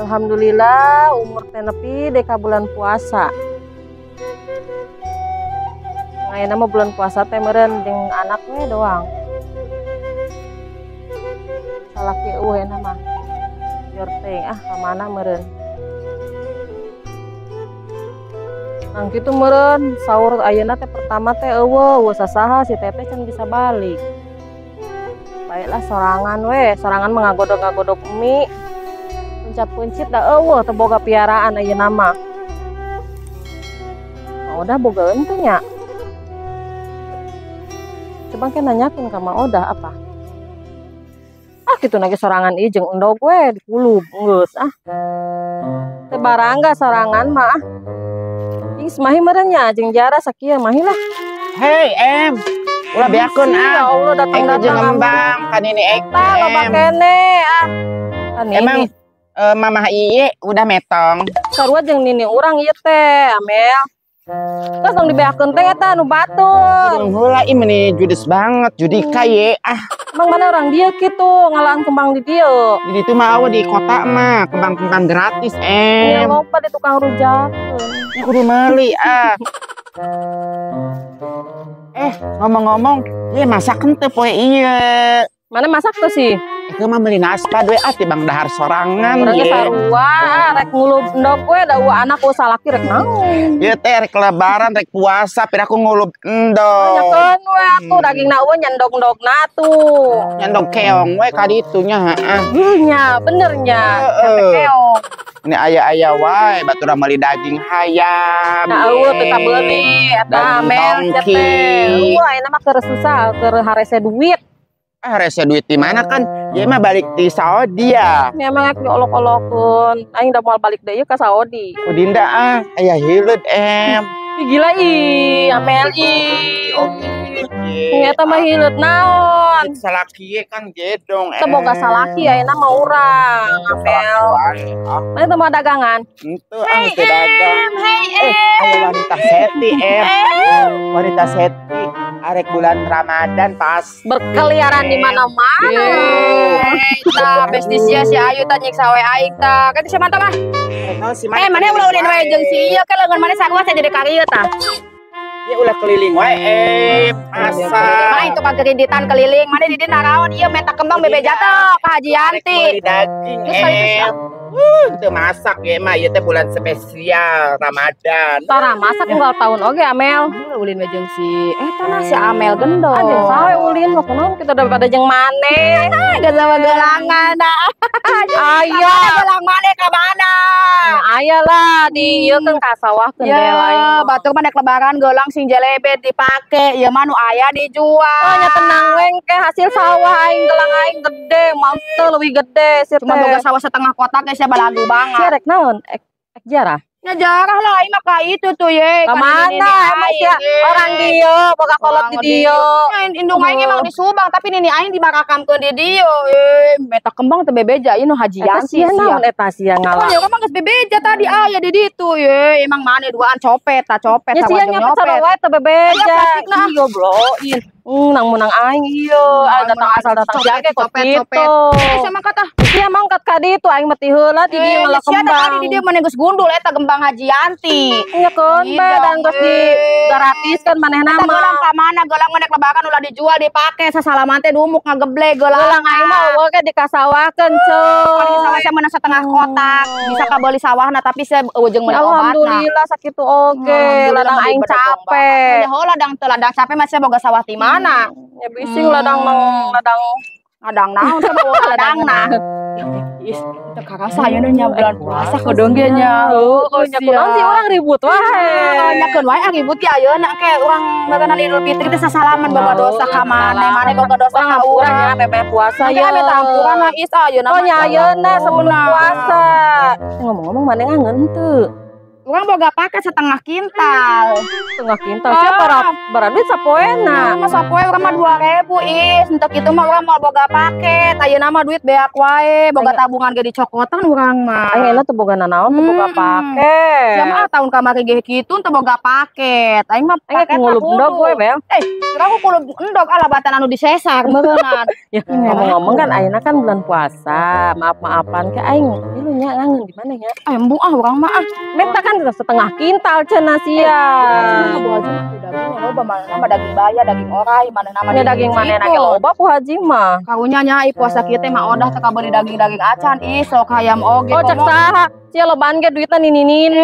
Alhamdulillah umur teh nepi deui ka bulan puasa. Ayeuna mah bulan puasa teh meureun jeung anak we doang. Salaki eueuh ayeuna mah. Jor teh ah ka mana meureun. Nang kitu meureun sahur ayeuna teh pertama teh eueuh, eueuh sasaha si teteh can bisa balik. Baiklah sorangan we, sorangan mah ngagodog-ngagodog mie. Puncat-puncit da eueuh teu boga piaraan ayeuna mah. Ma Odah bogaeun teh nya. Coba ke nanyakeun ka Ma Odah apa? Ah kitu na ge sorangan ieu jeung endog we dikulub geus ah. Teu barangga sorangan mah ah. Ih mahi meureun nya jeung jara sakieu mahi lah. Hei em, ulah beakeun ah. Ya Allah datang-datang jeung ngembang kan ini ek. Tah loba kene ah. Kan emang Mamah iye udah metong. Sarua jeung nini urang ieu teh, Amel. Terus tong dibeakeun teh eta nu batur. Urang heula ih meuni judes banget, judika ye ah. Emang mana orang dieu kitu ngalaan kembang di dieu. Di ditu mah eueuh di kota mah kembang-kembang gratis em. Ya loba di tukang rujakeun. Ya kudu meuli ah. Ngomong-ngomong, ye masak henteu poe ieu. Mana masak tuh sih? Itu mah meuli naspa we ah tibang dahar sorangan urang ye. Sarua rek ngulub endog we da eueuh anak eueuh salaki rek naon. Ieu teh rek lebaran rek puasa piraku ngulub endog. Nanyakeun we atuh dagingna eueuh nyendog-endogna atuh. Nyendog keong we ka ditu nya heeh. Heuh nya bener nya heeh. Keong. Ini aya-aya wae batur meuli daging hayam. Nah eueuh teu kabeuli eta Amel teh. Eueuh ayeuna mah keur susah keur harese duit. Ah rese duit di mana kan? Ya mah balik di Saudi ya. Ya emang aku diolok-olokeun. Aing da moal balik deui ka Saudi. Udinda ah, aya hileud em. Ih, gila ih, Amel ih. Eta mah hileud naon? Salaki kan gedong. Teu boga salaki ayeuna mah urang, Amel. Mana teu mau dagangan? Henteu ah teu dagang. Hei em. Aya wanita seti em. Wanita seti arek bulan Ramadan pas berkeliaran di mana-mana. Tah besti sia si Ayu tah nyiksa we aing tah. Kan si mantap ah. Mana ulah ulin we jeung si ieu ke leungeun mana sarua sia jadi karieu tah. Ya ulah keliling wae masa. Mana itu kagerinditan keliling, mana di dieu naraon ieu meta kembang bebeja teh ka Haji Yanti. Meuli daging em. Teu masak ye mah ieu teh bulan spesial Ramadan. Tara masak unggal tahun oge Amel. Ulah ulin we jeung si eta nah si Amel gendong. Ah jeung saha ulin mah kunaon kitu daripada jeung maneh. Geus sama gelangan nah. Aya. Gelang maneh ka mana? Aya lah di ieu kan ka sawahkeun ya, bae lain. Batur mah nek lebaran gelang sing jelebet dipake, ieu mah nu aya dijual. Oh nya tenang we engke hasil sawah aing gelang aing gede, mau teu leuwih gede sia teh. Cuma boga sawah setengah kotak geus sia balagu banget. Sia rek naon? Ek jarah. Nya jarah lah aing mah ka itu tuh ye. Ka mana emang sia orang dieu boga kolot di dieu. Nya indung aing emang di Subang tapi nini aing dimarakamkeun di dieu. Meta kembang teu bebeja ieu nu Haji Yanti sia naon eta sia ngalah. Oh ya emang geus bebeja tadi aya di ditu ye. Emang mane duaan copet ta copet sama jeung nyopet. Nya wae teu bebeja. Ih gobloin. Nang menang aing ieu. Datang asal datang jage kok kitu. Sia mangkat ah. Sia mangkat ka ditu aing mah ti heula di dieu ngalah kembang. Sia tadi di dieu mah geus gundul eta kembang Haji Yanti. Nya keun bae dan geus di gratis kan manehna mah. Gelang ka mana gelang mah nek lebaran ulah dijual dipake sasalaman teh dumuk ngageblek gelang. Gelang aing mah eueuh ge dikasawahkeun ceuy. Di sawah sia meunang setengah kotak bisa kabeuli sawahna tapi sia eueuh jeung meuli obatna. Alhamdulillah sakitu oge ladang aing capek. Ya heuh ladang teu ladang capek mah sia boga sawah ti mana? Ya bising ladang mah ladang ladang naon teh bawa ladangna. Is teu karasa ayeuna nya bulan puasa kedeung ge nya. Heueuh nya kunaon sih urang ribut wae. Nyakeun wae ah ribut ge ayeuna ke urang meureunana Idul Fitri teh sasalaman boga dosa ka maneh, maneh boga dosa ka urang nya memeh puasa ye. Meta ampuran lah is ayeuna. Oh nya ayeuna sebelum puasa. Ngomong-ngomong maneh ngangeun teu? Urang boga paket setengah kintal. Setengah kintal siapa bara duit sapoena? Mah sapoe urang mah 2000 is. Henteu kitu mah urang moal boga paket. Ayeuna mah duit beak wae, boga tabungan ge dicokotan urang mah. Ayeuna teu boga nanaon teu boga paket. Sia mah tahun kamari ge kitu teu boga paket. Aing mah paket ngulub endog we, Bel. Urang ngulub endog alabatan anu disesar meureunana. Ya ngomong-ngomong kan ayeuna kan bulan puasa. Maaf-maafan ke aing ieu Nya ngangeun di mana nya? Embung ah urang mah ah. Minta kan setengah kintal cenah sia. Bu Haji mah dagingnya loba mana mah daging baya, daging orai, mana nama daging manehna ge loba Bu Haji mah. Karunya nya ai puasa kieu teh mah odah teh kabeuli daging-daging acan ih sok hayam oge. Oh cek saha? Sia lobaan ge duitna nini-nini.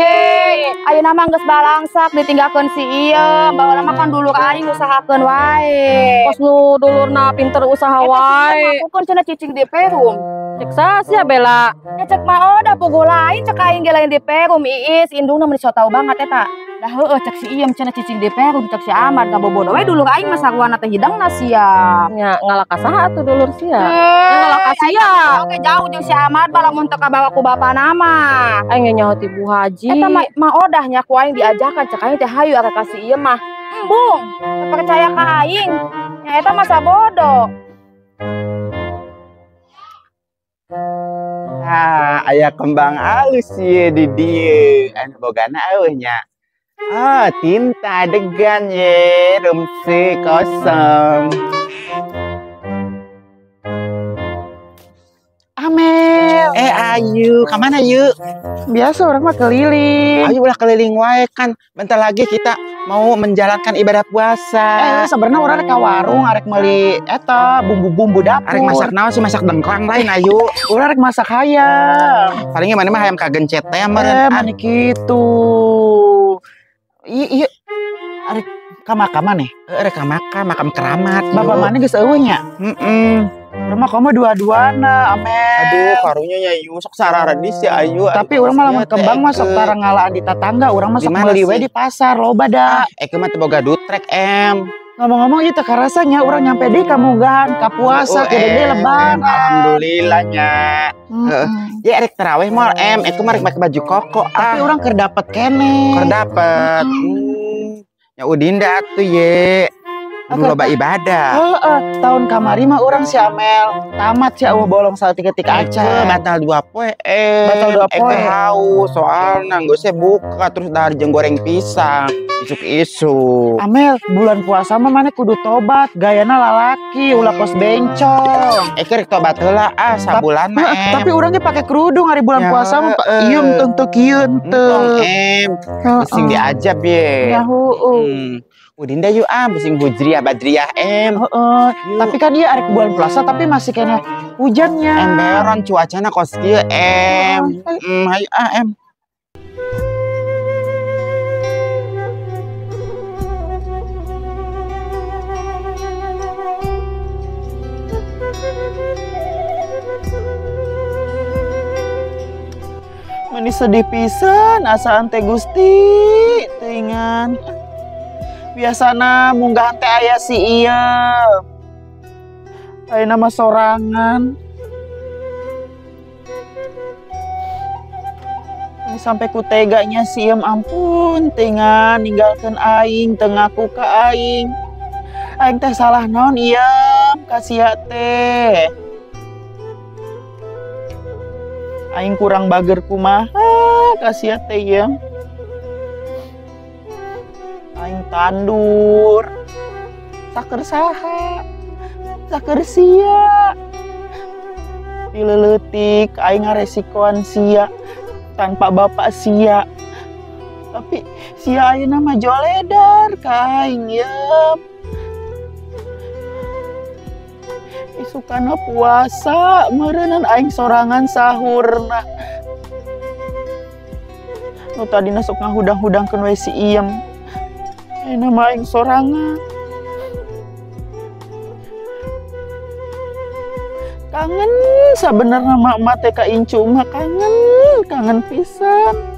Ayeuna mah geus balangsak ditinggalkeun si ieu. Baheula mah kan dulur aing usahakeun wae. Kos nu dulurna pinter usaha wae. Ngakukeun cenah cicing di perum. Cek saha sia Bella? Ya cek mah odah puguh lain cek aing ge lain di perum iis indungna meni so tau banget eta. Dah heueuh cek si iem cenah cicing di perum cek si Ahmad kabobodo we dulur aing mah saruana teh hidangna sia. Nya ngalaka saha atuh dulur sia? Nya ngalaka sia. Oke jauh jeung si Ahmad lamun teu kabawa ku bapana mah. Aing nyaho ti Bu Haji. Eta mah odah nya ku aing diajakan cek aing teh hayu arek ka si ieu mah. Embung, teu percaya ka aing. Nya eta mah sabodo. Ah, aya kembang alus ye di dieu. Anu bogana eueuh nya. Ah, tinta adegan ye, rumse kosong. Amel. Ayu, kemana yuk? Biasa orang mah keliling. Ayu ulah keliling wae kan. Bentar lagi kita mau menjalankan ibadah puasa. Sebenarnya orang rek ka warung arek meuli eta bumbu-bumbu dapur. Arek masak naon sih, masak dengklang lain ayu. Urang rek masak hayam. Palingnya mana mah hayam kagencet teh meureun. Mani kitu. Iya, arek ka makam maneh? Arek ka makam, makam keramat. Bapak maneh geus eueuh nya? Heeh. Urang mah komo dua-duana, Amel. Aduh, karunya nya Ayu sok sararedis si Ayu. Tapi urang mah lamun kembang mah sok tara ngalaan di tatangga, urang mah sok meuli we di pasar loba da. Eke mah teu boga dutrek, em. Ngomong-ngomong ieu teh karasanya urang nyampe deui ka munggahan, ka puasa kudu deui lebaran. Alhamdulillah nya. Heeh. Ya erek tarawih moal em, eke mah rek make baju koko. Tapi urang keur dapet keneh. Keur dapet. Nya Udinda atuh ye. Loba ibadah. Heeh, tahun kamari mah urang si Amel tamat si eueuh bolong saeutik-eutik acan. Batal 2 poe. Batal 2 poe. Haus soalna geus buka terus dahar jeung goreng pisang. Isuk-isuk. Amel, bulan puasa mah maneh kudu tobat, gayana lalaki ulah kos bencong. Rek tobat heula ah sabulan mah. Tapi urang ge pake kerudung hari bulan puasa mah ieu teu kieu teu. Em, bising diajab ye. Ya heueuh. Udinda yuk ah, bising hujriah badriah em. Heeh. Tapi kan dia arek bulan puasa tapi masih kena hujannya. Emberan cuacana kos kieu em. Hayu ah em. Meni sedih pisan asaan teh Gusti teuingan. Biasana munggahan teh aya si ieu. Ayeuna mah sorangan. Ini sampai ku teganya si ieu ampun teuingan ninggalkeun aing teu ngaku ka aing. Aing teh salah naon ieu ka sia teh. Aing kurang bager kumaha ka sia teh ieu. Aing tandur saker saha saker sia dileleutik aing ngaresikoan sia tanpa bapak sia tapi sia ayeuna mah joledar ka aing yeum. Isukana puasa meureunnan aing sorangan sahurna nu tadina sok ngahudang-hudangkeun we si iem. Ayeuna mah aing sorangan. Kangen sabenerna mak teh ka incu mah kangen, kangen pisan.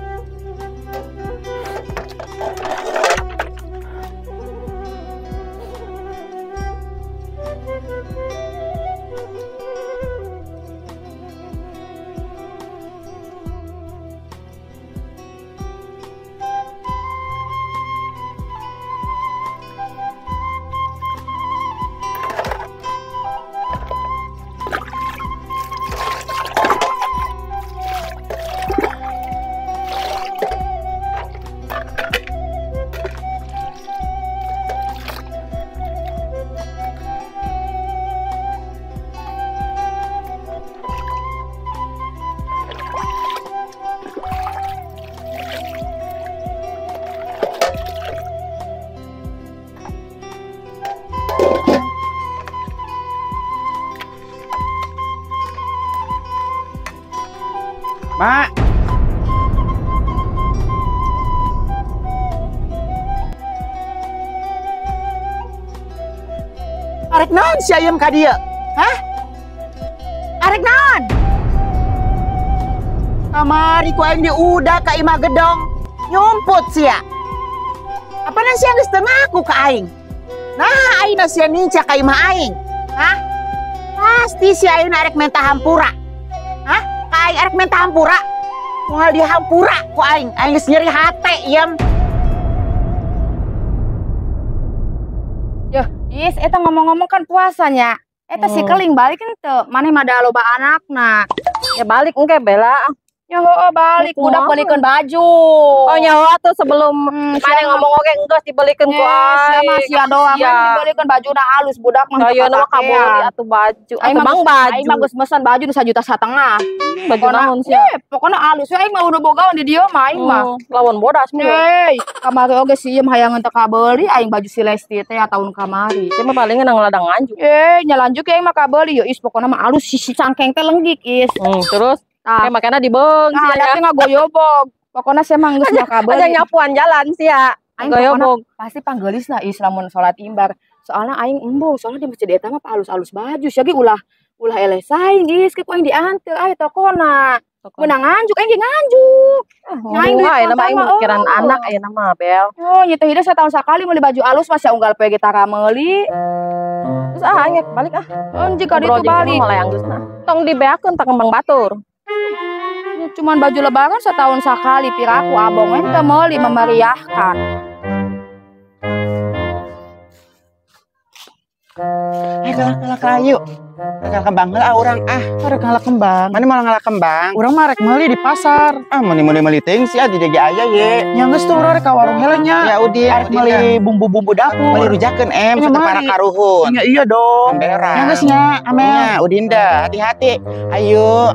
Mak. Arek naon si ayam ka dieu? Hah? Arek naon? Kamari ku aing diudak ka imah gedong. Nyumput sia. Apa na sia geus teu ngaku ka aing? Nah, aing sia nincak ka imah aing. Hah? Pasti si aing arek menta hampura. Hah? Ka aing arek menta hampura. Moal dihampura ku aing. Aing geus nyeri hate ieu. Yeuh, Is, eta ngomong-ngomong kan puasanya. Eta si keling balik henteu? Maneh mah da loba anakna. Ya balik engke Bella. Ya heueuh balik, budak belikeun baju. Oh nyawa tuh sebelum maneh ngomong oge enggeus dibelikeun ku aing. Sia mah sia doang, dibelikeun bajuna halus budak mah. Ayeuna mah kabeuli atuh baju. Atuh bang baju. Aing mah geus mesen baju nu 1,5 juta. Baju naon sia? Pokona halus we aing mah udah bogawan di dieu mah aing mah. Lawan bodas mah. Hei, kamari oge si ieu hayangeun teu kabeuli aing baju si Lesti teh tahun kamari. Sia mah palingan nang ladang nganjuk. Nya lanjut aing mah kabeuli yeuh is pokona mah halus si cangkeng teh lenggik is. Terus kayak makanya dibeng sih ya. Tapi ngagoyobog. Pokoknya saya mah geus makabeuli. Aja nyapuan jalan sih ya. Aing goyobog. Pasti panggelisna is lamun salat imbar. Soalnya aing embung, soalnya di masjid eta mah alus-alus baju sia ge ulah ulah eleh saing is ke ku aing dianteur aya tokona. Menang nganjuk aing ge nganjuk. Aing duit mah aing mikiran anak ayeuna mah Bel. Oh, nya teh hideung satahun sakali meuli baju alus mah sia unggal poe ge tara meuli. Terus ah aing balik ah. Jika ditu balik. Tong dibeakeun tak kembang batur. Ya, cuman baju lebaran setahun sekali piraku abong ente meuli memeriahkan. Kalah yuk. Kalah kembang heula urang ah. Arek ngalah kembang. Mana malah ngalah kembang? Urang mah arek meuli di pasar. Ah meuni-meuli teuing sih ah di dieu ge aya ye. Nya geus tuh urang rek ka warung heula nya. Ya udin, arek meuli bumbu-bumbu dapur. Meuli rujakeun em sateu para karuhun. Nya iya dong. Emberang. Nya geus nya, Amel. Nya udin dah, hati-hati. Ayo.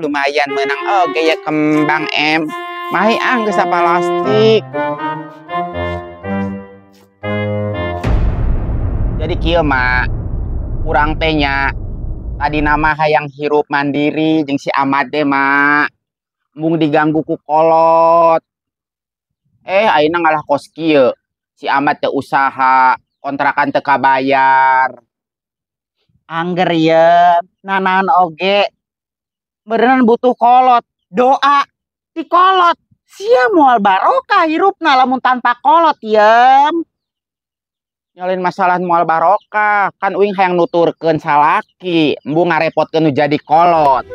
Lumayan menang oge ya kembang em. Mahi ah geus plastik. Jadi kieu mak, urang teh nya tadi nama hayang hirup mandiri jeung si Ahmad teh mak. Mung diganggu ku kolot. Ayeuna ngalah kos kieu. Si Ahmad teh usaha, kontrakan teu kabayar. Angger ye, nanaon oge. Beneran butuh kolot, doa di kolot. Sia moal barokah hirupna lamun tanpa kolot yem. Nyalin masalah moal barokah, kan uing hayang nuturkeun salaki, embung ngarepotkeun nu jadi kolot.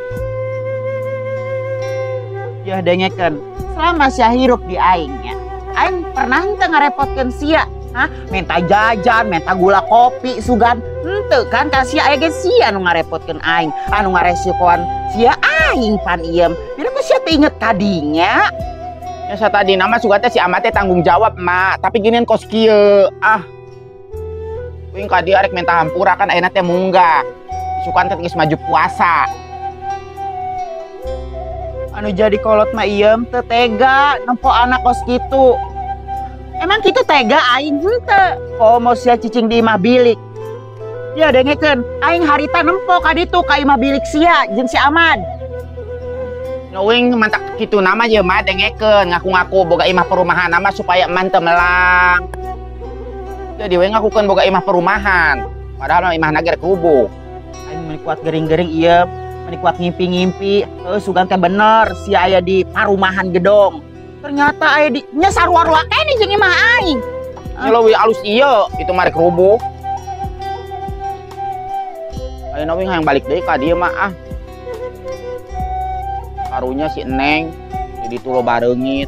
Ya dengekeun, selama sia hirup di aingnya, aing pernah henteu ngarepotkeun sia. Hah? Minta jajan, minta gula kopi, sugan. Henteu kan ka sia aya ge sia anu ngarepotkeun aing, anu ngaresikoan sia aing pan iem. Bila ku sia teh inget kadinya. Ya satadi nama sugan teh si Ahmad teh tanggung jawab, Mak. Tapi ginian kos kieu. Ah. Uing ka dieu arek minta hampura kan ayeuna teh munggah. Isukan teh geus maju puasa. Anu jadi kolot mah iem teu tega nempo anak kos kitu. Emang kitu tega aing henteu. Komo sia cicing di imah bilik. Ya dengekeun, aing harita nempo ka ditu ka imah bilik sia jeung si Ahmad. Nya uing mantak kitu nama ye mah dengekeun ngaku-ngaku boga imah perumahan nama supaya eman teu melang. Jadi we ngakukeun boga imah perumahan, padahal mah imahna ge rek rubuh. Aing meuni kuat gering-gering ieu, meuni kuat ngimpi-ngimpi, heuh sugan teh bener sia aya di parumahan gedong. Ternyata aya di nya sarua-rua keneh jeung imah aing. Nya leuwih alus ieu, itu mah rek rubuh. Ayeuna uing hayang balik deui ka dieu mah ah. Karunya si Neng di ditu loba reungit.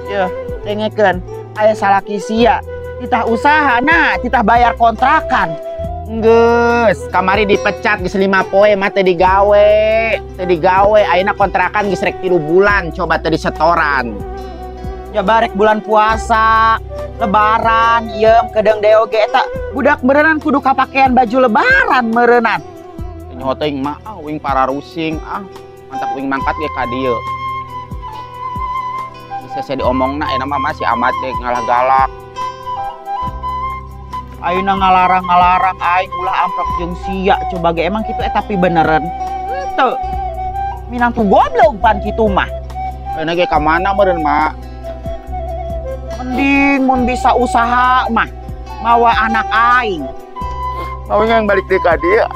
Yeuh, dengekeun, aya salaki sia. Titah usaha nah, titah bayar kontrakan. Geus, kamari dipecat geus 5 poe mah teu digawe. Teu digawe, ayeuna kontrakan geus rek 3 bulan coba teu disetoran. Ya barek bulan puasa, lebaran, iem kedeung deoge eta budak berenang kudu kapakean baju lebaran meureunan. Nyaho teuing mah ah uing pararusing ah. Mantap uing mangkat ge ka dieu. Geus hese diomongna ayeuna mah masih Ahmad teh ngalah galak. Ayeuna ngalarang-ngalarang aing ulah amprok jeung sia coba ge emang kitu tapi beneran. Henteu. Minangtu goblok pan kitu mah. Ayeuna ge ka mana meureun, Mak? Mending mun bisa usaha mah mawa anak aing. Mau yang balik deui ka dieu.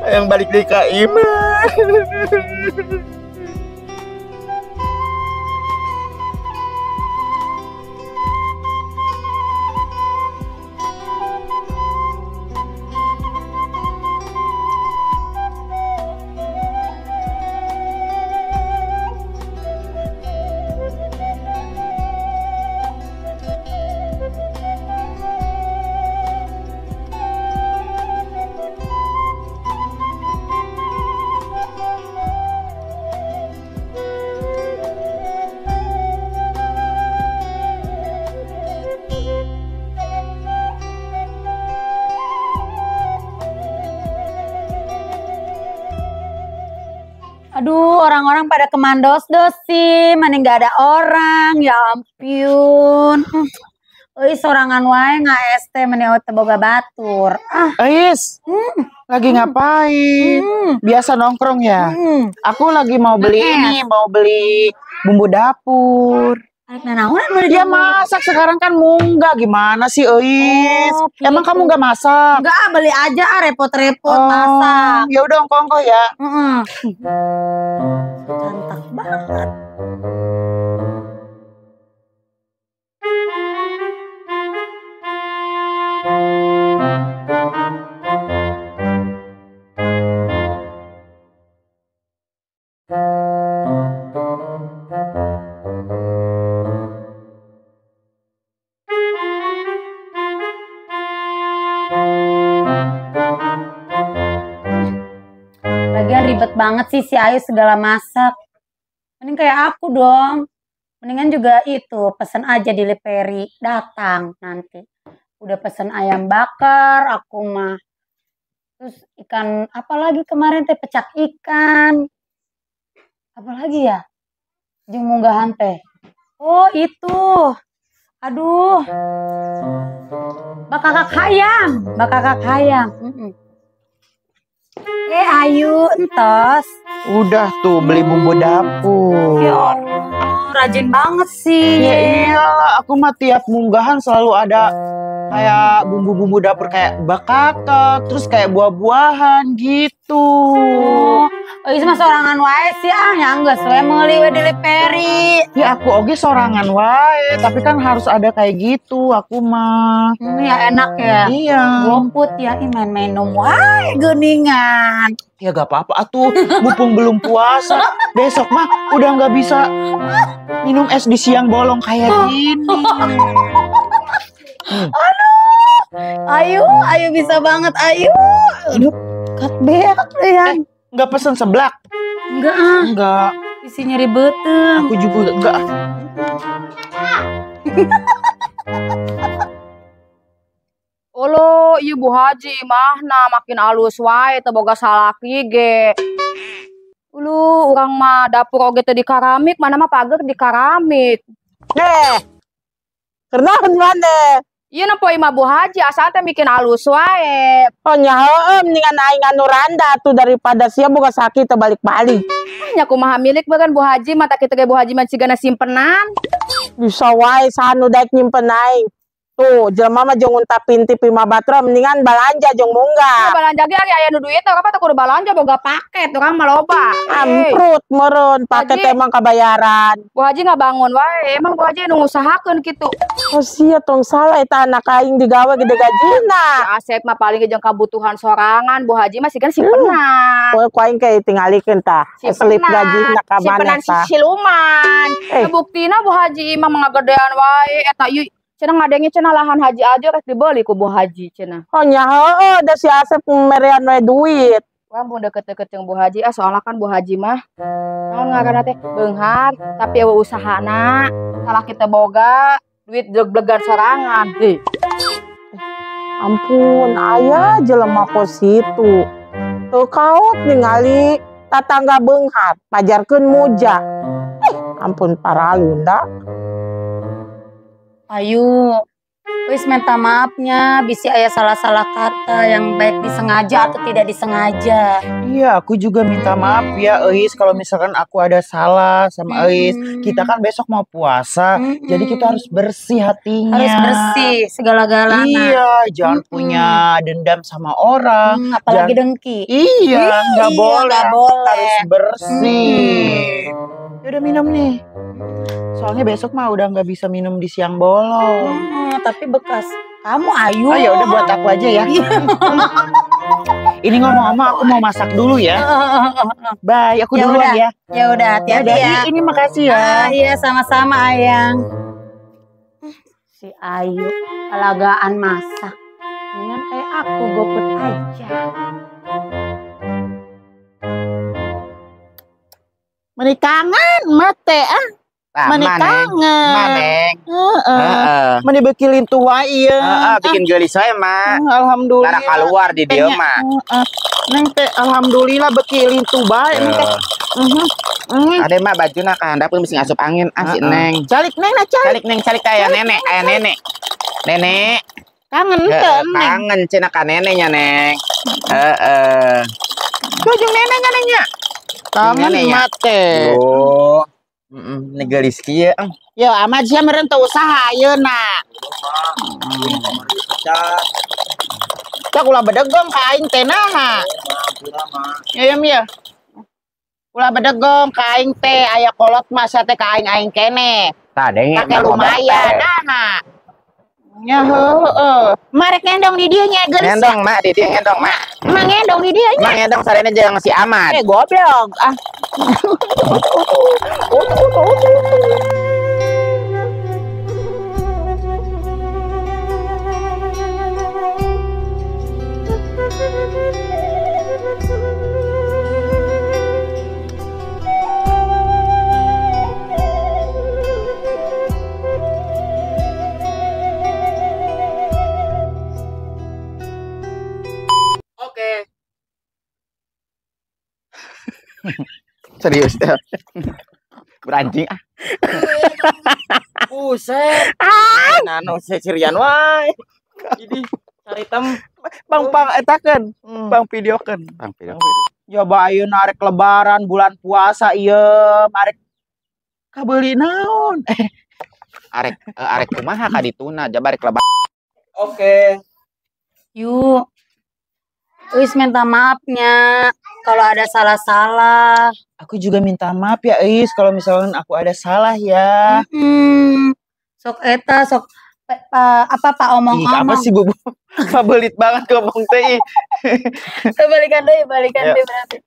Yang balik deui ka imah. Aduh, orang-orang pada kemandos-dos sih, mana nggak ada orang, ya ampun. Euy, sorangan wae nggak ST mana teu boga batur. Ah. Ais, lagi ngapain? Biasa nongkrong ya? Aku lagi mau beli ini, mau beli bumbu dapur. Dia masak sekarang kan munggah, gimana sih Eis? Oh, emang kamu nggak masak? Nggak, beli aja, repot-repot masak. Ya udah ongko-ongko ya. Cantik banget. Lagian ribet banget sih si Ayu segala masak. Mending kayak aku dong. Mendingan juga itu pesen aja di Leperi, datang nanti. Udah pesen ayam bakar aku mah. Terus ikan apalagi kemarin teh pecak ikan. Apalagi ya? Jeung munggahan teh. Oh, itu. Aduh. Bakakak hayam, bakakak hayam. Ayu, entos. Udah tuh beli bumbu dapur. Ya Allah, rajin banget sih. Ya iyalah, aku mah tiap munggahan selalu ada kayak bumbu-bumbu dapur kayak bakakak, terus kayak buah-buahan gitu. Oh, itu mah sorangan wae sih ah, ya geus we meuli we delivery. Ya aku oge sorangan wae, tapi kan harus ada kayak gitu aku mah. Ya enak ya. Iya. GoFood ya, main-main minum wae geuningan. Ya gak apa-apa atuh, mumpung belum puasa. Besok mah udah gak bisa minum es di siang bolong kayak gini. Aduh, Ayu, Ayu bisa banget, Ayu. Aduh, kat beak deh ya. Nggak pesen seblak? Enggak ah. Enggak. Isi nyeri beuteung. Aku juga enggak. Olo, ieu Bu Haji mahna makin alus wae teu boga salaki ge. Ulu, urang mah dapur oge teu dikaramik, mana mah pager dikaramik. Deh. Kenaon maneh? Ieu nempo imah Bu Haji asal teh bikin alus wae. Oh nya heueuh mendingan aing anu randa atuh daripada sia boga sakit teu balik-balik. Nya kumaha milik beureun Bu Haji mata kitu ge Bu Haji mah cigana simpenan. Bisa wae saha nu daek nyimpen aing. Tuh, jelema mah jeung unta-pintip imah batur mendingan balanja jeung munggah. Ya, balanja ge ari aya nu duit urang mah teu kudu balanja boga paket urang mah loba. Amprut meureun paket emang kabayaran. Bu Haji ngabangun wae, emang Bu Haji nu ngusahakeun kitu. Oh sia tong salah eta anak aing digawe gede gajina. Si Asep mah paling ge jeung kabutuhan sorangan, Bu Haji mah sigan simpenan. Poe ku aing ke tingalikeun tah. Selip gajina ka mana simpenan si siluman. Buktina Bu Haji mah ngagedean wae eta ieu. Cenah ngadenge cenah lahan haji aja rek dibeli ku Bu Haji cenah. Oh nya heueuh da si Asep merean we duit. Urang mun deket-deket jeung Bu Haji ah soalna kan Bu Haji mah naon ngaranna teh beunghar tapi eueuh usahana salah kita boga duit jleg-blegan sorangan. Heh. Ampun aya jelema kos situ. Teu kaok ningali tatangga beunghar pajarkeun muja. Ampun paralunda. Ayu, Wis minta maafnya, bisi aya salah-salah kata yang baik disengaja atau tidak disengaja. Iya, aku juga minta maaf ya, Eis, kalau misalkan aku ada salah sama Eis. Kita kan besok mau puasa, jadi kita harus bersih hatinya. Harus bersih segala-galanya. Iya, jangan punya dendam sama orang. Apalagi dengki. Iya, nggak boleh. Nggak boleh. Harus bersih. Udah minum nih. Soalnya besok mah udah nggak bisa minum di siang bolong. Tapi bekas kamu Ayu. Oh ya udah buat aku aja ya. Ini ngomong-ngomong aku mau masak dulu ya. Bye, aku ya duluan ya. Ya udah, hati-hati ya. Ini makasih ya. Iya, sama-sama Ayang. Si Ayu kelagaan masak. Mendingan kayak aku GoFood aja. Meni kangen mate ah. Meni kangen. Heeh. Meni beuki tua ieu. Heeh, bikin geulis we mah. Alhamdulillah. Tara keluar di dieu mah. Heeh. Neng teh alhamdulillah beuki lintu bae neng teh. Ade mah bajuna ka handapeun bisi ngasup angin ah si Neng. Calik Neng nah calik. Calik Neng, calik ka aya nenek, aya nenek. Nenek. Kangen teh Neng. Kangen cenah ka neneknya Neng. Heeh. Tuh jeung neneknya Neng nya. Kangen mate. Oh. Heeh, gelis kieu. Ya amat sia meureun teu usaha ayeuna. Cak ulah bedegong ka aing teh naha. Ya ya ya. Ulah bedegong ka aing teh aya kolot mah sia teh ka aing-aing keneh. Tah denge pake lumayan naha. Nya heueuh. Marek ngendong di dieu nya geulis. Ngendong mak di dieu ngendong mak. Mak ngendong di dieu nya. Mak ngendong sarena jeung si Ahmad. Eh goblok ah. Oke. Serius deh. Beranjing ah. Buset. Ah, nano sesirian wae. Ini cari tem bang pang etakeun, bang videokeun. Bang video. Ya ba ayeuna arek lebaran bulan puasa ieu, arek kabeuli naon? Arek arek kumaha ka dituna jaba arek lebaran. Oke. Yuk. Wis minta maafnya kalau ada salah-salah. Aku juga minta maaf ya, Is, kalau misalkan aku ada salah ya. Sok eta sok apa Pak omong-omong. Apa sih Bu? Pabelit banget ngomong teh. Balikan deh, balikan deh berarti.